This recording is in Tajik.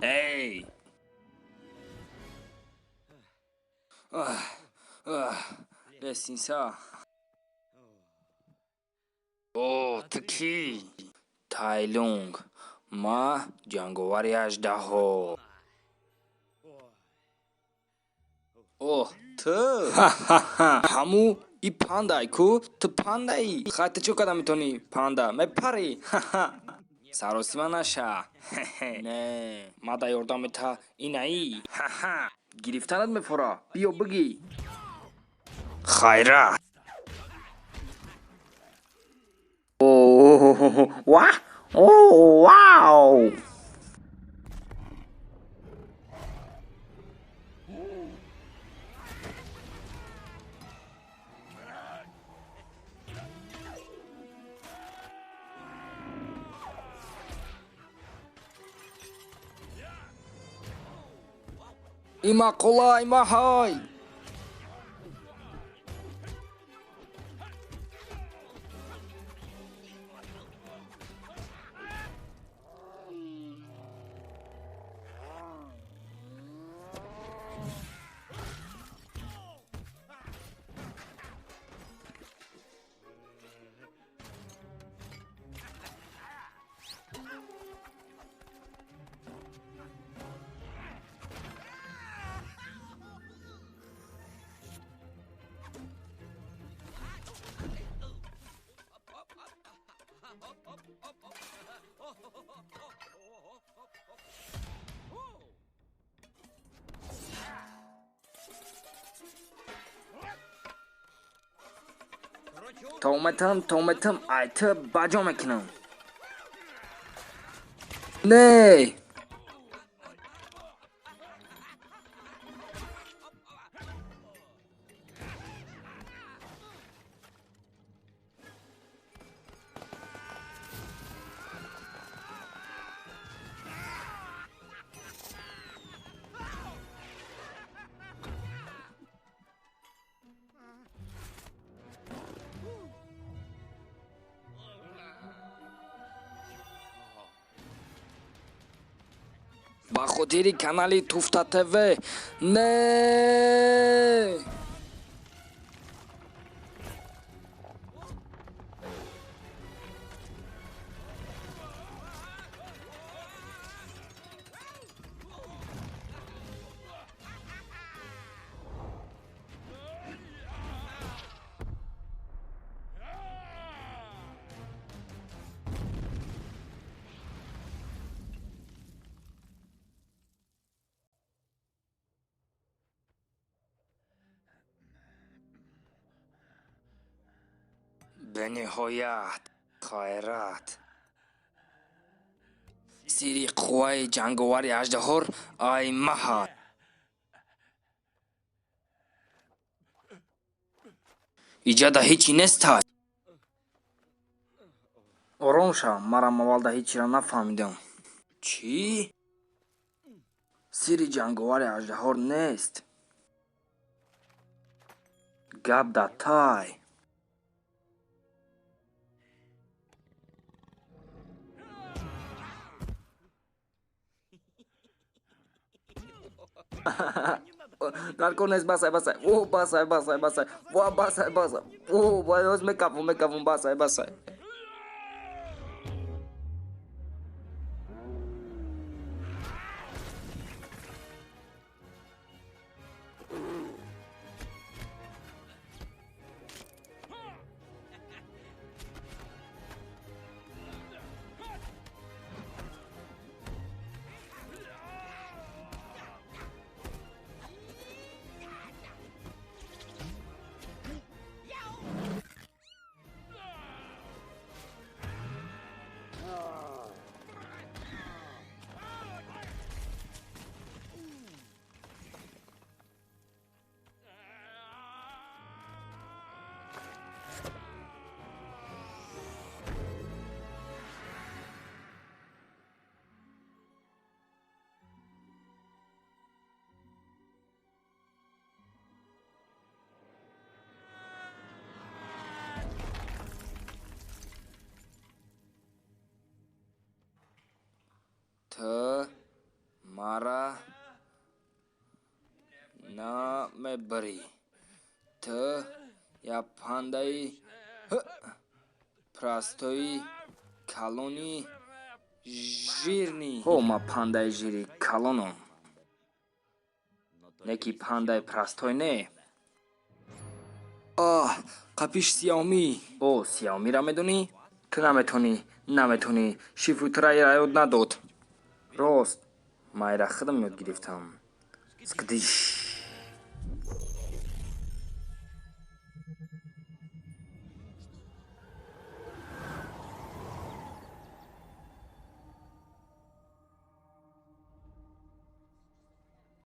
Эй! Лестница. О, ту кӣ? Тайлунг. Ма ҷанговари аждаҳо. Оҳ, ту? Ха-ха-ха. Ҳаму и пандай ку? Ту пандаӣ? Хай, ту чӣ карда метавонӣ? Панда мепарӣ. Ха-ха. Саросима наша. Хе-хе. Не, ма да ёрдами та инаӣ. Ха-ха. Гирифтанат мефора. Биё бигӣ. Хайрат. Ва? О, вау! Има қулай маҳай! Тометам, тометам, ай ту баҷо мекунам. Не! Ба хотири канали Туфта ТВ. Не! Бениҳоят хайрат. Сири қувваи ҷанговари аждаҳор ай маҳа. Иҷада ҳечи нестай. Ором шав, марам аввалда ҳечиро нафаҳмидам. Чӣ? Сири ҷанговари аждаҳор нест. Гап да тай. Дар кор нест, басай, басай. О, басай, басай, басай. Во, басай, басай. О, боз мекафум, мекафум, басай, басай. мебарӣ. Ту як пандаи простой, калони, жирный. Ҳо, ма пандаи жири калонам, не ки пандаи простой не. Оҳ, қапиш Сиёмӣ. О, Сиёмиро медонӣ? Ту наметонӣ, наметонӣ. Шифу тура ира ёд надод. Рост, ман ира худам ёд гирифтам. Скдиш.